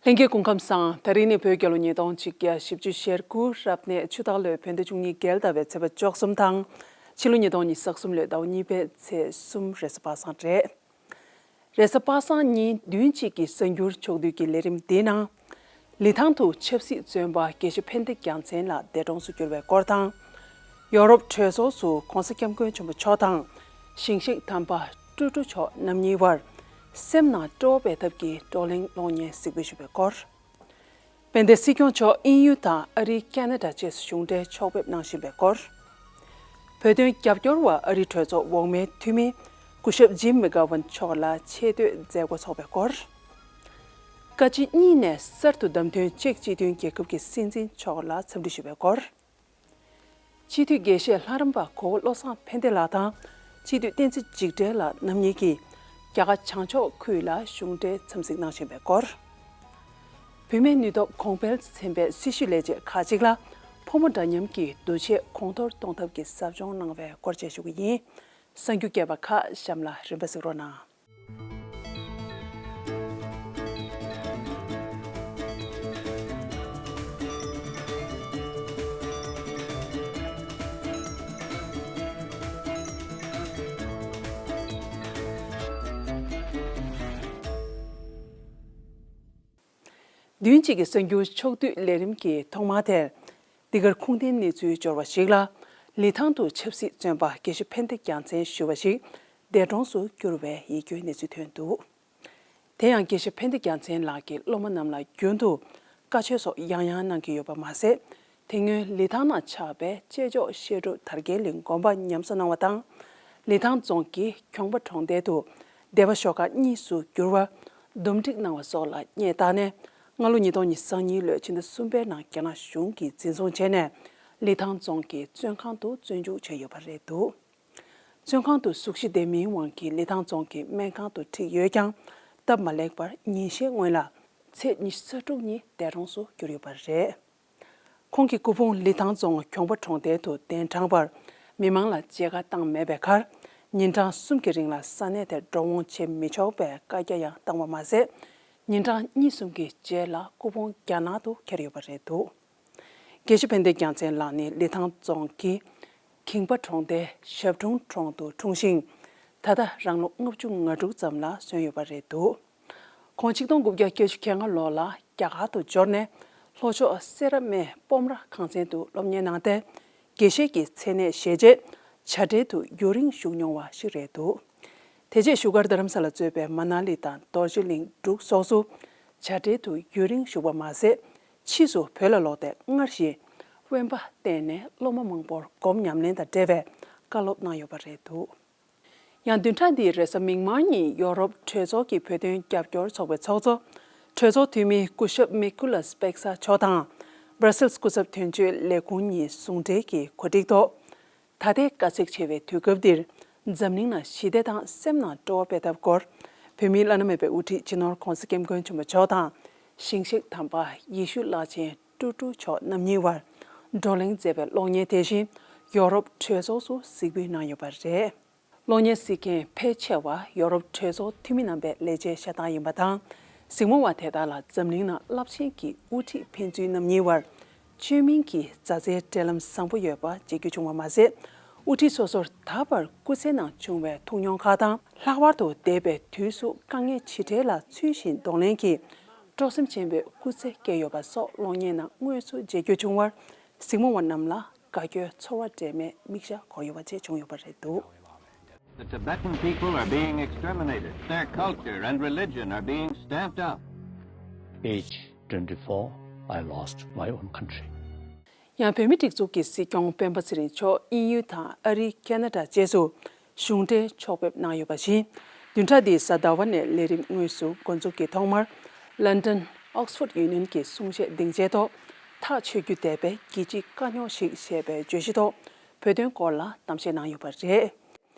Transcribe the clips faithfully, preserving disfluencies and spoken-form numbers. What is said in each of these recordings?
ལྷན་རྒྱས་སྐུ་ཁམས་བཟང་། ད་རིང་ནི་བོད་རྒྱལ་ལོ་ཉིས་སྟོང་ཆིག་བརྒྱ་བཞི་བཅུ་ཞེ་དགུ་རབ་གནས་ཆུ་སྟག་ལོའི་བོད་ཟླ་བཅུ་གཉིས་རྒྱལ་ཟླ་བའི་ཚེས་པ་བཅུ་གསུམ་དང་། ཕྱི་ལོ་ཉིས་སྟོང་ཉི་ཤུ་རྩ་གསུམ་ལོའི་ཟླ་བ་གཉིས་པའི་ཚེས་གསུམ་རེས་གཟའ་པ་སངས་རེད། རེས་གཟའ་པ་སངས་ཉིན་བདུན་གཅིག་གི་གསར་འགྱུར་ཕྱོགས་བསྡུས་ཀྱི་ལས་རིམ་འདིའི་ནང་། ལི་ཐང་དུ་ཆབ་སྲིད་བཙོན་པ་དགེ་བཤེས་ཕན་བདེ་རྒྱལ་མཚན་ལགས་འདས་གྲོངས་སུ་གྱུར་བའི་སྐོར་དང་། ཡོ་རོབ་གྲོས་ཚོགས་སུ་༸གོང་ས་༸སྐྱབས་མགོན་ཆེན་པོ་མཆོག་དང་། ཞིང་གཤེགས་དམ་པ་ཀྲུ་ཀྲུ་མཆོག་རྣམ་གཉིས་བར་སེམས་ནང་སྤྲོ་བ་སྤེལ་ཐབས་ཀྱི་བགྲོ་གླེང་གློག་བརྙན་གཟིགས་འབུལ་ཞུས་པའི་སྐོར། དཔལ་ལྡན་སྲིད་སྐྱོང་མཆོག་དབྱིན་ཡུལ་དང་ཨ་རིའི་ཁ་ན་ཌ་བཅས་སུ་གཞུང་འབྲེལ་ཕྱོགས་ཕེབས་གནང་བཞིན་པའི་སྐོར། བོད་དོན་རྒྱབ་སྐྱོར་བ་ཨ་རིའི་གྲོས་ཚོགས་འོག་མའི་འཐུས་མི་སྐུ་ཞབས་ཇིམ་མེག་གྷ་ཝན་མཆོག་ལ་ཆེ་བསྟོད་མཛད་སྒོ་འཚོགས་པའི་སྐོར། བཀའ་སྤྱི་གཉིས་ནས་གསར་དུ་བདམས་ཐོན་ཅེཀ་སྤྱི་མཐུན་རྒྱལ་ཁབ་ཀྱི་སྲིད་འཛིན་མཆོག་ལ་འཚམས་འདྲི་ཞུས་པའི་སྐོར། སྤྱི་འཐུས་དགེ་བཤེས་ལྷ་རམས་པ་གོ་བོ་བློ་བཟང་ཕན་བདེ་ལགས་དང་སྤྱི་འཐུས་བསྟན་འཛིན་འཇིགས་བྲལ་ལགས་རྣམ་གཉིས་ཀྱིས་རྒྱ་གར་བྱང་ཕྱོགས་ཁུལ་ལ་གཞུང་འབྲེལ་འཚམས་གཟིགས་གནང་བཞིན་པའི་སྐོར། བུད་མེད་ནུས་སྟོབས་གོང་འཕེལ་ཚན་པའི་སྲི་ཞུ་ལས་བྱེད་ཁག་ཅིག་ལ་ཕོ་མོ་འདྲ་མཉམ་གྱི་འདུ་ཤེས་གོང་མཐོར་གཏོང་ཐབས་ཀྱི་ཟབ་སྦྱོང་གནང་བའི་སྐོར་བཅས་ཞུ་གི་ཡིན། གསར་འགྱུར་རྒྱས་པ་ཁག་གཤམ་ལ་རིམ་པ་གཟིགས་རོགས་གནང་། བདུན་གཅིག་གི་གསར་འགྱུར་ཕྱོགས་བསྡུས་ལས་རིམ་གྱི་ཐོག་མ་དེར། འདི་གར་ཁུངས་ལྡན་གནས་ཚུལ་འབྱོར་བ་ཞིག་ལ། ལི་ཐང་དུ་ཆབ་སྲིད་བཙོན་པ་དགེ་བཤེས་ཕན་བདེ་རྒྱལ་མཚན་ཞུ་བ་ཞིག་འདས་གྲོངས་སུ་གྱུར་བའི་ཡིད་སྐྱོའི་གནས་ཚུལ་ཐོན་འདུག་དེ་ཡང་དགེ་བཤེས་ཕན་བདེ་རྒྱལ་མཚན་ལགས་ཀྱི་སློབ་མ་རྣམས་ལ་རྒྱུན་དུ་བཀའ་ཆོས་སོགས་ཡང་ཡང་གནང་གི་ཡོད་པ་མ་ཟད། དེ་སྔོན་ལི་ཐང་ནང་ཆགས་པའི་བཅས་འཇོག་བཤད་སྒྲུབ་དར་རྒྱས་གླིང་དགོན་པ་ཉམས་གསོ་གནང་བ་དང་། ལི་ཐང་རྫོང་གི་གྱོང་པ་གྲོང་རྡལ་དུ་སྡེ་པ་ཤོག་ཁག་གཉིས་སུ་བསྒྱུར་བར་འདུམ་འགྲིག་གནང་བ་སོགས་ལ་སྙད་བཏགས་ནས། སྔ་ལོ་ཉིས་སྟོང་ཉི་ཤུ་རྩ་གཉིས་ལོའི་ཕྱི་ཟླ་གསུམ་པའི་ནང་རྒྱ་ནག་གཞུང་གིས་འཛིན་བཟུང་བྱས་ནས་ལི་ཐང་རྫོང་གི་བཙོན་ཁང་དུ་བཙོན་འཇུག་བྱས་ཡོད་པ་རེད་འདུག་བཙོན་ཁང་དུ་གཟུགས་གཞི་བདེ་མིན་དབང་གིས་ལི་ཐང་རྫོང་གི་སྨན་ཁང་དུ་ཁྲིད་ཡོད་ཀྱང་། སྟབས་མ་ལེགས་པར་ཉིན་ཤས་སྔོན་ལ་ཚེས་ཉི་ཤུ་རྩ་དྲུག་ཉིན་འདས་གྲོངས་སུ་གྱུར་ཡོད་པ་རེད། ཁོང་གི་སྐུ་ཕུང་ལི་ཐང་རྫོང་གྱོང་པ་གྲོང་རྡལ་དུ་གདན་དྲངས་པར་མི་མང་ལ་མཇལ་ཁ་བཏང་མེད་པའི་ཁར། ཉིན་གྲངས་གསུམ་གྱི་རིང་ལ་ས་གནས་དེར་འགྲོ་འོང་བྱེད་མི་ཆོག་པའི་བཀའ་རྒྱ་ཡང་བཏང་བ་མ་ཟད། ཉིན་གྲངས་གཉིས་གསུམ་གྱི་རྗེས་ལ་སྐུ་ཕུང་རྒྱ་ནག་ཏུ་ཁྱེར་ཡོད་པ་རེད་འདུག་དགེ་བཤེས་ཕན་བདེ་རྒྱལ་མཚན་ལགས་ནི་ལི་ཐང་རྫོང་གི་གྱོང་པ་གྲོང་རྡལ་ཞབས་དྲུང་གྲོང་དུ་འཁྲུངས་ཤིང་། ད་ལྟ་རང་ལོ་ལྔ་བཅུ་ང་དྲུག་ཙམ་ལ་སོན་ཡོད་པ་རེད་འདུག་ཁོང་ཆིག་སྟོང་དགུ་བརྒྱ་བརྒྱད་ཅུ་གྱ་ལྔ་ལོ་ལ་རྒྱ་གར་དུ་འབྱོར་ནས་ལྷོ་ཕྱོགས་སེ་ར་སྨད་སྤོམ་ར་ཁང་ཚན་དུ་སློབ་གཉེར་གནང་སྟེ། དགེ་བཤེས་ཀྱི་མཚན་གནས་བཞེས་རྗེས་བྱ་བྲལ་དུ་ཡུན་རིང་བཞུགས་མྱོང་བ་ཞིག་རེད་འདུག་དེ་རྗེས་བཞུགས་སྒར་རྡ་རམ་ས་ལ་གཙོས་པའི་མ་ན་ལི་དང་རྡོ་རྗེ་གླིང་འབྲུག་སོགས་སུ་བྱ་བྲལ་དུ་ཡུན་རིང་བཞུགས་པ་མ་ཟད། ཕྱིས་སུ་བོད་ལ་ལོག་སྟེ་སྔར་བཞིན་དབེན་པ་བསྟེན་ནས་སློབ་མ་མང་པོར་སྒོམ་ཉམས་ལེན་དང་འབྲེལ་བའི་བཀའ་སློབ་གནང་ཡོད་པ་རེད་འདུག་ཡང་བདུན་ཕྲག་འདིའི་རེས་གཟའ་མིག་དམར་ཉིན་ཡོ་རོབ་གྲོས་ཚོགས་ཀྱི་བོད་དོན་རྒྱབ་སྐྱོར་ཚོགས་པའི་ཚོགས་གཙོ། གྲོས་ཚོགས་འཐུས་མི་སྐུ་ཞབས་མི་ཀུ་ལཱས་པེག་ས་མཆོག་དང་། སྦྲ་སིལ་སྐུ་ཚབ་དོན་གཅོད་ལས་ཁུངས་གཉིས་ཟུང་འབྲེལ་གྱིས་གོ་སྒྲིག་ཐོག་ད་ལྟའི་དཀའ་ཚེགས་ཆེ་བའི་དུས་སྐབས་འདིར། འཛམ་གླིང་ནང་ཞི་བདེ་དང་སེམས་ནང་སྤྲོ་བ་སྤེལ་ཐབས་སྐོར། བོད་མིའི་བླ་ན་མེད་པའི་དབུ་ཁྲིད་སྤྱི་ནོར་༸གོང་ས་༸སྐྱབས་མགོན་ཆེན་པོ་མཆོག་དང་། ཞིང་གཤེགས་དམ་པ་ཡེ་ཤུ་བླ་ཆེན་ཀྲུ་ཀྲུ་མཆོག་རྣམ་གཉིས་བར་བགྲོ་གླེང་མཛད་པའི་གློག་བརྙན་དེ་བཞིན་ཡོ་རོབ་གྲོས་ཚོགས་སུ་གཟིགས་འབུལ་གནང་ཡོད་པ་རེད། གློག་བརྙན་གཟིགས་མཁན་ཕལ་ཆེ་བ་ཡོ་རོབ་གྲོས་ཚོགས་འཐུས་མི་རྣམ་པའི་ལས་བྱེད་ཤ་སྟག་ཡིན་པ་དང་། གཟིགས་མོ་བ་དེ་དག་ལ་འཛམ་གླིང་ནང་རླབས་ཆེན་གྱི་དབུ་ཁྲིད་ཕན་ཚུན་རྣམ་གཉིས་བར་བཅོས་མིན་གྱི་མཛའ་བརྩེའི་འབྲེལ་ལམ་བཟང་པོ་ཡོད་པ་མཇལ་རྒྱུ་བྱུང་བ་མ་ཟད། དབུ་ཁྲིད་སོ་སོར་ད་བར་སྐུ་ཚེ་ནང་བྱུང་བའི་ཐུགས་མྱོང་ཁག་དང་། ལྷག་པར་དུ་འདས་པའི་དུས་སུ་དཀའ་ངལ་ཇི་འཕྲད་ལ་ཚུལ་བཞིན་གདོང་ལེན་གྱིས་སྤྲོ་སེམས་ཆེན་པོས་སྐུ་ཚེ་བསྐྱལ་ཡོད་པ་སོགས་གློག་བརྙན་ནང་དངོས་སུ་མཇལ་རྒྱུ་བྱུང་བར། གཟིགས་མོ་བ་རྣམས་ལ་དགའ་སྐྱོའི་ཚོར་བ་འདྲེས་མའི་མིག་ཞགས་འཁོར་ཡོད་པ་བཅས་བྱུང་ཡོད་པ་རེད་འདུག The Tibetan people are being exterminated. Their culture and religion are being stamped out. Age twenty-four, I lost my own country. ཡང་བོད་མིའི་སྒྲིག་འཛུགས་ཀྱི་སྲིད་སྐྱོང་སྤེན་པ་ཚེ་རིང་མཆོག་དབྱིན་ཡུལ་དང་ཨ་རི། ཁ་ན་ཌ་བཅས་སུ་གཞུང་འབྲེལ་ཕྱོགས་ཕེབས་གནང་ཡོད་པ་བཞིན། བདུན་ཕྲག་འདིའི་གཟའ་ཟླ་བ་ནས་ལས་རིམ་དངོས་སུ་འགོ་འཛུགས་ཀྱི་ཐོག་མར། ལན་ཌན། ཨོག་སི་ཕོར་ཌི་ཡུ་ནི་ཡན་གྱི་གསུང་བཤད་སྡིངས་ཆའི་ཐོག་ཐག་ཆོད་རྒྱུ་འདས་པའི་རྒྱལ་སྤྱིའི་དཀའ་རྙོག་ཞིག་ཞེས་པའི་བརྗོད་གཞིའི་ཐོག་བོད་དོན་སྐོར་ལ་གཏམ་བཤད་གནང་ཡོད་པ་རེད།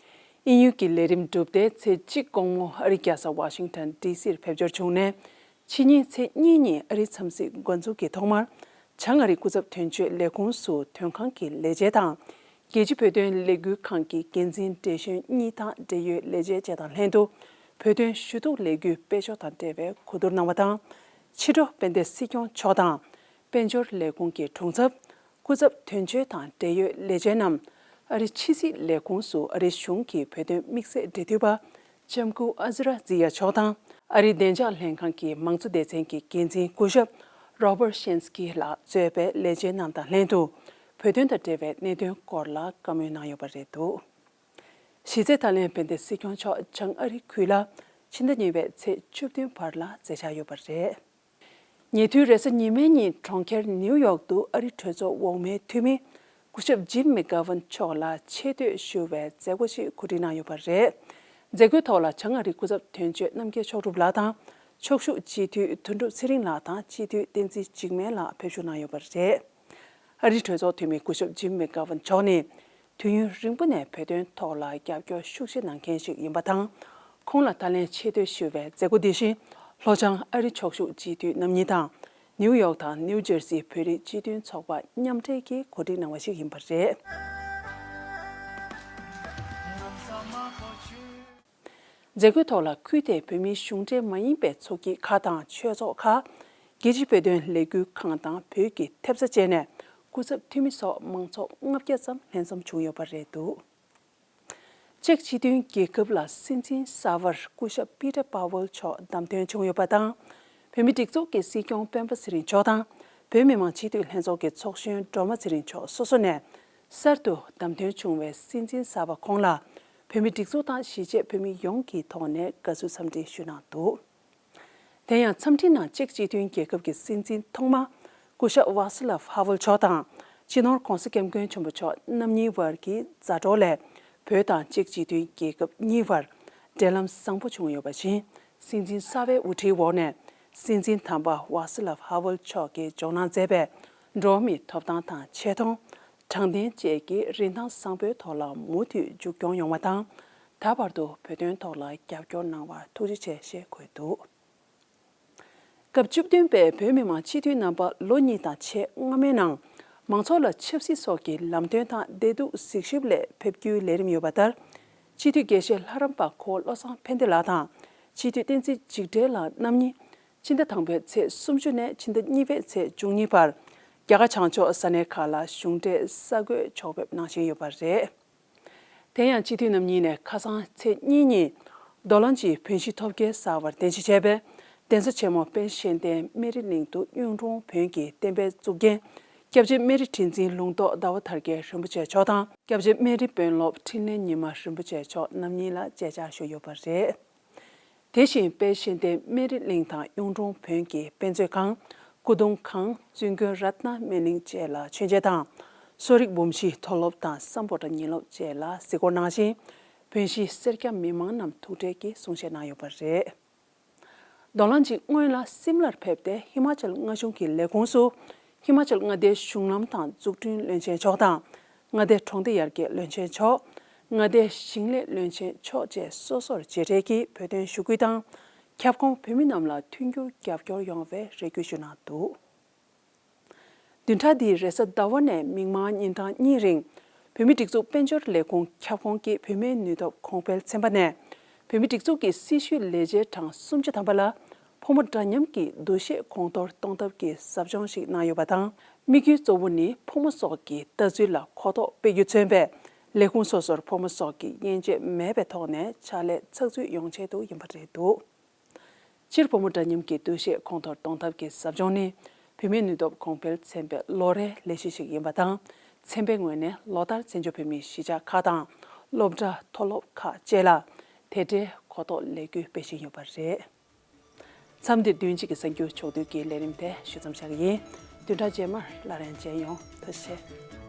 དབྱིན་ཡུལ་གྱི་ལས་རིམ་གྲུབ་སྟེ་ཚེས་གཅིག་དགོང་མོ་ཨ་རིའི་རྒྱལ་ས་ཝ་ཤིང་ཊོན་ཌི་སིར་ཕེབས་འབྱོར་བྱུང་ནས། ཕྱི་ཉིན་ཚེས་གཉིས་ཉིན་ཨ་རིའི་འཚམས་གཟིགས་འགོ་འཛུགས་ཀྱི་ཐོག་མར། བྱང་ཨ་རིའི་སྐུ་ཚབ་དོན་གཅོད་ལས་ཁུངས་སུ་དོན་ཁང་གི་ལས་བྱེད་དང་། རྒྱལ་སྤྱིའི་བོད་དོན་ལས་འགུལ་ཁང་གི་འགན་འཛིན་བགྲེས་གཞོན་གཉིས་དང་འབྲེལ་ཡོད་ལས་བྱེད་བཅས་དང་ལྷན་དུ། བོད་དོན་ཞུ་གཏུག་ལས་འགུལ་སྤེལ་ཕྱོགས་དང་འབྲེལ་བའི་གོ་བསྡུར་གནང་བ་དང་། ཕྱི་དྲོ་དཔལ་ལྡན་སྲིད་སྐྱོང་མཆོག་དང་། དཔལ་འབྱོར་ལས་ཁུངས་ཀྱི་དྲུང་ཚབ། སྐུ་ཚབ་དོན་གཅོད་དང་འབྲེལ་ཡོད་ལས་བྱེད་རྣམས་ཨ་རི་ཕྱི་སྲིད་ལས་ཁུངས་སུ་ཨ་རིའི་གཞུང་གི་བོད་དོན་དམིགས་བསལ་འབྲེལ་མཐུད་པ་ལྕམ་སྐུ་ཨ་ཛི་ར་ཛི་ཡ་མཆོག་དང་། ཨ་རིའི་བདེ་འཇགས་ལྷན་ཁང་གི་མང་གཙོ་སྡེ་ཚན་གྱི་འགན་འཛིན་སྐུ་ཞབས་Robert Shinsky ལགས་གཙོས་པའི་ལས་བྱེད་རྣམས་དང་ལྷན་དུ་བོད་དོན་དང་འབྲེལ་བའི་གནད་དོན་སྐོར་ལ་བཀའ་མོལ་གནང་ཡོད་པ་རེད་འདུག་གཞི་རྩའི་ད་ལན་དཔལ་ལྡན་སྲིད་སྐྱོང་མཆོག་བྱང་ཨ་རི་ཁུལ་ལ་ཕྱི་ཟླ་གཉིས་པའི་ཚེས་བཅུ་བདུན་བར་ལ་མཛད་འཆར་ཡོད་པ་རེད། ཉེ་དུས་རེས་གཟའ་ཉི་མའི་ཉིན་གྲོང་ཁྱེར་ནིའུ་ཡོག་ཏུ་ཨ་རི་གྲོས་ཚོགས་འོག་མའི་འཐུས་མི་སྐུ་ཞབས་ཇིམ་མེག་གྷ་ཝན་མཆོག་ལ་ཆེ་བསྟོད་ཞུ་བའི་མཛད་སྒོ་ཞིག་གོ་སྒྲིག་གནང་ཡོད་པ་རེད། མཛད་སྒོའི་ཐོག་ལ་བྱང་ཨ་རིའི་སྐུ་ཚབ་དོན་གཅོད་རྣམ་རྒྱལ་མཆོག་གྲུབ་ལགས་དང་ཕྱོགས་བཞུགས་སྤྱི་འཐུས་དོན་གྲུབ་ཚེ་རིང་ལགས་དང་སྤྱི་འཐུས་བསྟན་འཛིན་འཇིགས་མེད་ལགས་ཕེབས་ཞུགས་གནང་ཡོད་པ་རེད། ཨ་རིའི་གྲོས་ཚོགས་འཐུས་མི་སྐུ་ཞབས་ཇིམ་མེག་གྷ་ཝན་མཆོག་ནི། དུས་ཡུན་རིང་པོ་ནས་བོད་དོན་ཐོག་ལ་རྒྱབ་སྐྱོར་ཤུགས་ཆེ་གནང་མཁན་ཞིག་ཡིན་པ་དང་། ཁོང་ལ་ད་ལན་ཆེ་བསྟོད་ཞུ་བའི་མཛད་སྒོ་འདི་བཞིན་ལྷོ་བྱང་ཨ་རི་ཕྱོགས་བཞུགས་སྤྱི་འཐུས་རྣམ་གཉིས་དང་། ནིའུ་ཡོག་དང་ནིའུ་ཇར་སི་བོད་རིགས་སྤྱི་མཐུན་ཚོགས་པ་མཉམ་འབྲེལ་གྱིས་གོ་སྒྲིག་གནང་བ་ཞིག་ཡིན་པ་རེད། མཛད་སྒོའི་ཐོག་ལ་ཁུལ་དེའི་བོད་མིའི་གཞུང་འབྲེལ་མ་ཡིན་པའི་ཚོགས་སྐྱིད་ཁག་དང་ཆོས་ཚོགས་ཁག་རྒྱལ་སྤྱིའི་བོད་དོན་ལས་འགུལ་ཁང་དང་བོད་ཀྱི་ཐེབས་རྩ་བཅས་ནས་སྐུ་ཚབ་འཐུས་མི་སོགས་མང་ཚོགས་ལྔ་བརྒྱ་ཙམ་ལྷན་འཛོམས་བྱུང་ཡོད་པ་རེད་འདུག་ཅེཀ་སྤྱི་མཐུན་རྒྱལ་ཁབ་ལ་སྲིད་འཛིན་གསར་པར་སྐུ་ཞབས་པི་ཏར་པ་ཝལ་མཆོག་བདམས་ཐོན་བྱུང་ཡོད་པ་དང་། བོད་མིའི་སྒྲིག་འཛུགས་ཀྱི་སྲིད་སྐྱོང་སྤེན་པ་ཚེ་རིང་མཆོག་དང་། བོད་མི་མང་སྤྱི་འཐུས་ལྷན་ཚོགས་ཀྱི་ཚོགས་གཞོན་སྒྲོལ་མ་ཚེ་རིང་མཆོག་སོ་སོ་ནས། གསར་དུ་བདམས་ཐོན་བྱུང་བའི་སྲིད་འཛིན་གསར་པ་ཁོང་ལ། བོད་མིའི་སྒྲིག་འཛུགས་དང་གཞིས་བྱེས་བོད་མི་ཡོངས་ཀྱི་ཐོག་ནས་དགའ་བསུ་འཚམས་འདྲི་ཞུས་གནང་འདུག་དེ་ཡང་འཚམས་འདྲིའི་ནང་ཅེཀ་སྤྱི་མཐུན་རྒྱལ་ཁབ་ཀྱི་སྲིད་འཛིན་ཐོག་མ། སྐུ་ཞབས་ཝཱ་སི་ལབ་ཧ་ཝལ་མཆོག་དང་། སྤྱི་ནོར་༧གོང་ས་༧སྐྱབས་མགོན་ཆེན་པོ་མཆོག་རྣམ་གཉིས་བར་གྱི་མཛའ་གྲོགས་ལས། བོད་དང་ཅེཀ་སྤྱི་མཐུན་རྒྱལ་ཁབ་གཉིས་བར་འབྲེལ་ལམ་བཟང་པོ་བྱུང་ཡོད་པ་བཞིན། སྲིད་འཛིན་གསར་པའི་དབུ་ཁྲིད་འོག་ནས། སྲིད་འཛིན་དམ་པ་ཝཱ་སི་ལབ་ཧ་ཝལ་མཆོག་གིས་འཇོག་གནང་མཛད་པའི་འགྲོ་བ་མིའི་ཐོབ་ཐང་དང་ཆེ་མཐོང་། དྲང་བདེན་བཅས་ཀྱི་རིན་ཐང་བཟང་པོའི་ཐོག་ལ་མུ་མཐུད་མཇུག་སྐྱོང་ཡོང་བ་དང་། ད་བར་དུ་བོད་དོན་ཐོག་ལ་རྒྱབ་སྐྱོར་གནང་བར་ཐུགས་རྗེ་ཆེ་ཞེས་འཁོད་འདུག་སྐབས་བཅུ་བདུན་པའི་བོད་མི་མང་སྤྱི་འཐུས་རྣམ་པ་ལོ་གཉིས་དང་ཕྱེད་སྔ་མའི་ནང་། མང་ཚོགས་ལ་ཆབ་སྲིད་སོགས་ཀྱི་ལམ་སྟོན་དང་བདེ་སྡུག་གཟིགས་ཞིབ་སླད་ཕེབས་རྒྱུའི་ལས་རིམ་ཡོད་པ་ལྟར། སྤྱི་འཐུས་དགེ་བཤེས་ལྷ་རམས་པ་ཁོ་བོ་བློ་བཟང་ཕན་བདེ་ལགས་དང་། སྤྱི་འཐུས་བསྟན་འཛིན་འཇིགས་བྲལ་ལགས་རྣམ་གཉིས། ཕྱི་ཟླ་དང་པོའི་ཚེས་སུམ་ཅུ་ནས་ཕྱི་ཟླ་གཉིས་པའི་ཚེས་བཅུ་གཉིས་བར། རྒྱ་གར་བྱང་ཕྱོགས་ས་གནས་ཁག་ལ་གཞུང་འབྲེལ་གསར་འགོད་ཕྱོགས་ཕེབས་གནང་བཞིན་ཡོད་པ་རེད། དེ་ཡང་སྤྱི་འཐུས་རྣམ་གཉིས་ནས་ཁ་སང་ཚེས་གཉིས་ཉིན། མདོ་ལམ་གྱི་བོན་གཞིས་ཐོབ་རྒྱལ་གསར་པར་གདན་ཞུ་བྱས་པའི་གདན་ས་ཆེན་མོ་དཔལ་གཤེན་བསྟན་སྨན་རི་གླིང་དུ་གཡུང་དྲུང་བོན་གྱི་བསྟན་པའི་གཙུག་རྒྱན། སྐྱབས་རྗེ་སྨན་རི་ཁྲི་འཛིན་ལུང་རྟོགས་ཟླ་བ་དར་རྒྱས་རིན་པོ་ཆེ་མཆོག་དང་། སྐྱབས་རྗེ་སྨན་རི་དཔོན་སློབ་འཕྲིན་ལས་ཉི་མ་རིན་པོ་ཆེ་མཆོག་རྣམ་གཉིས་ལ་མཇལ་བཅར་ཞུས་ཡོད་པ་རེད། དེ་བཞིན་དཔལ་གཤེན་བསྟན་སྨན་རི་གླིང་དང་གཡུང་དྲུང་བོན་གྱི་དཔེ་མཛོད་ཁང་། སྐུ་གདུང་ཁང་། བཙུན་དགོན་རཏྣ་སྨན་གླིང་བཅས་ལ་མཆོད་མཇལ་དང་། གསོ་རིག་འབུམ་བཞི་མཐོ་སློབ་དང་སམ་བྷོ་ཊ་ཉིན་སློབ་བཅས་ལ་གཟིགས་སྐོར་གནང་ཞིང་། བོན་གཞིས་སེར་སྐྱ་མི་མང་རྣམས་ཐུགས་ཁྲལ་གྱིས་གསུང་བཤད་གནང་ཡོད་པ་རེད། མདོ་ལམ་གྱིས་སྔོན་ལ་སིམ་ལར་ཕེབས་ཏེ་ཧི་མ་ཅལ་མངའ་གཞུང་གི་ལས་ཁུངས་སུ། ཧི་མ་ཅལ་མངའ་སྡེའི་གཞུང་ལམ་དང་འཛུགས་སྐྲུན་བློན་ཆེན་མཆོག་དང་། མངའ་སྡེའི་གྲོང་སྡེ་ཡར་རྒྱས་བློན་ཆེན་མཆོག་མངའ་སྡེའི་ཞིང་ལས་བློན་ཆེན་མཆོག་བཅས་སོ་སོར་མཇལ་འཕྲད་ཀྱིས་བོད་དོན་ཞུ་སྐུལ་དང་། ཁྱབ་ཁོངས་བོད་མི་རྣམས་ལ་མཐུན་འགྱུར་རྒྱབ་སྐྱོར་ཡོང་བའི་རེ་སྐུལ་ཞུས་གནང་འདུག་བདུན་ཕྲག་འདིའི་རེས་གཟའ་ཟླ་བ་ནས་མིག་དམར་ཉིན་གྲངས་གཉིས་རིང་། བོད་མིའི་སྒྲིག་འཛུགས་དཔལ་འབྱོར་ལས་ཁུངས་ཁྱབ་ཁོངས་ཀྱི་བུད་མེད་ནུས་སྟོབས་གོང་འཕེལ་ཚན་པ་ནས། བོད་མིའི་སྒྲིག་འཛུགས་ཀྱི་སྲི་ཞུའི་ལས་བྱེད་གྲངས་སུམ་ཅུ་ཐམ་པ་ལ། ཕོ་མོ་འདྲ་མཉམ་གྱི་འདུ་ཤེས་གོང་མཐོར་གཏོང་ཐབས་ཀྱི་ཟབ་སྦྱོང་ཞིག་གནང་ཡོད་པ་དང་། དམིགས་ཡུལ་གཙོ་བོ་ནི་ཕོ་མོ་སོགས་ཀྱི་ལྟ་ཚུལ་ལ་གོ་རྟོགས་སྤེལ་རྒྱུ་མཚོན་པས། ལས་ཁུངས་སོ་སོར་ཕོ་མོ་སོགས་ཀྱི་དབྱེ་འབྱེད་མེད་པའི་ཐོག་ནས་ཕྱག་ལས་ཚགས་ཚུད་ཡོང་ཆེད་དུ་ཡིན་པ་རེད་འདུག་སྤྱིར་ཕོ་མོ་འདྲ་མཉམ་གྱི་འདུ་ཤེས་གོང་མཐོར་གཏོང་ཐབས་ཀྱི་ཟབ་སྦྱོང་ནི། བུད་མེད་ནུས་སྟོབས་གོང་འཕེལ་ཚན་པའི་ལོ་རེའི་ལས་གཞི་ཞིག་ཡིན་པ་དང་། ཚན་པའི་ངོས་ནས་ལོ་ལྟར་བཙན་བྱོལ་བོད་མིའི་གཞིས་ཆགས་ཁག་དང་། སློབ་གྲྭ། མཐོ་སློབ་ཁག་བཅས་ལ་དེ་འབྲེལ་གོ་རྟོགས་ལས་འགུལ་སྤེལ་བཞིན་ཡོད་པ་རེད། མཚམས་འདིར་བདུན་གཅིག་གི་གསར་འགྱུར་ཕྱོགས་བསྡུས་ཀྱི་ལས་རིམ་དེ་ཞུ་མཚམས་བཞག་གི་ཡིན། བདུན་ཕྲག་རྗེས་མར་སླར་ཡང་མཇལ་ཡོང་། ཐུགས་རྗེ་ཆེ།